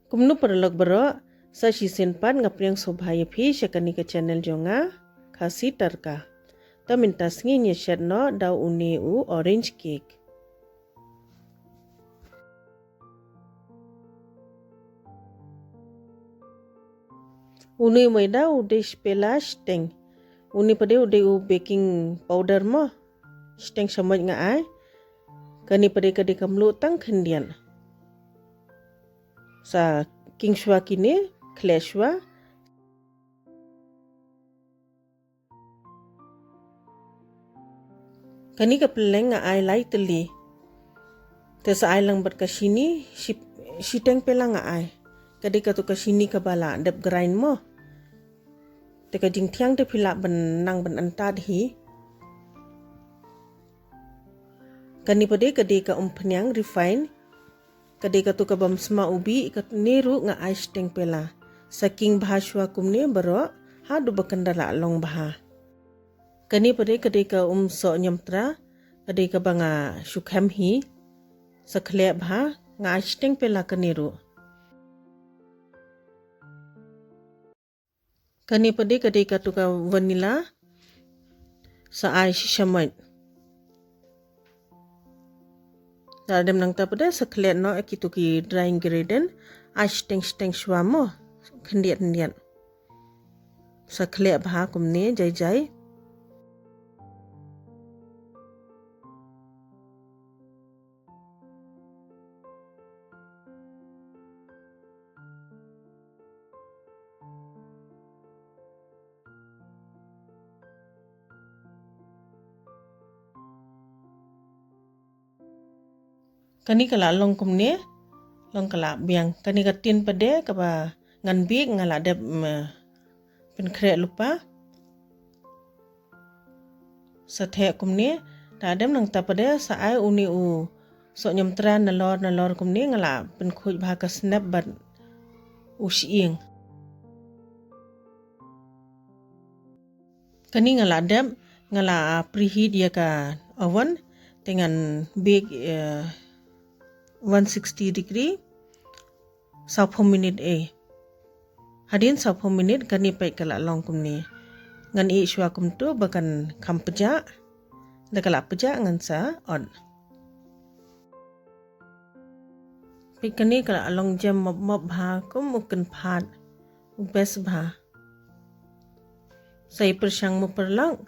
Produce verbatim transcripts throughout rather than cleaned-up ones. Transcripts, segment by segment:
Kumno paralok baroh, sa shisien pat nga pdiang sngewbha ïa phi sha kane ka channel jong nga, Khasi Tadka. Te mynta sngi ngin ïa shet noh da une u orange cake. Une u maida u dei shi pela shiteng. Une pat de u dei u baking powder mo. Shiteng shamoit nga ai. Kane pat de ka dei ka mluh tang khyndiat. Sa king shuwa kine, khleh shuwa. Kane ka pylleng nga ai lai tylli. Te sa ai lang bad ka shini, shi, shiteng pela nga ai. Ka dei katu ka shini kaba la dep grind mo. Te ka jingthiang te phi lah ban nang ban antad hi. Kane pat de ka dei ka umphniang refine. Ka dei katu ka bym sma u bih, kane ruh nga ai shiteng pela. Sa king bha shuwa kumne baroh, haduh ba kan da la long bha. Kane pat de ka dei ka um soh niamtra, ka dei kaba nga shu khem hi. Sa khleh bha, nga ai shiteng pela kane ruh. Kane pat de ka dei katu ka vanilla. Sa ai shi shamoit. Lada dem nangta pat de sa khleh noh ïa kitu ki dry ingredient. Ai shiteng shiteng shuwa mo. Khyndiat khyndiat. Sa khleh bha kumne jai jai. Kane ka la long kumne, long ka la biang. Kane ka tin pat de kaba ngan bake nga la dep, mm, pynkhreh lypa. Sa theh kumne, lada dem nangta pat de sa ai une u soh niamtra nalor nalor kumne nga la pynkhuid bha ka snep bad u shyieng. Kane nga la dep, nga la preheat ïa ka oven, te ngan bake, eh, one sixty degree, sawphew minit eh. Hadien sawphew minit kane peit ka la long kumne. Ngan ïeh shuwa kumtu ba kan kham pjah, da ka la pjah ngan sa ot. Peit kane ka la long jem mop mop bha kum u kynphad. U best bha. Sa ïa pyrshang mo paralok.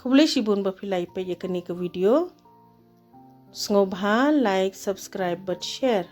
Khublei shibun ba phi la ïa peit ïa kane ka video. Sngewbha like, subscribe bad share.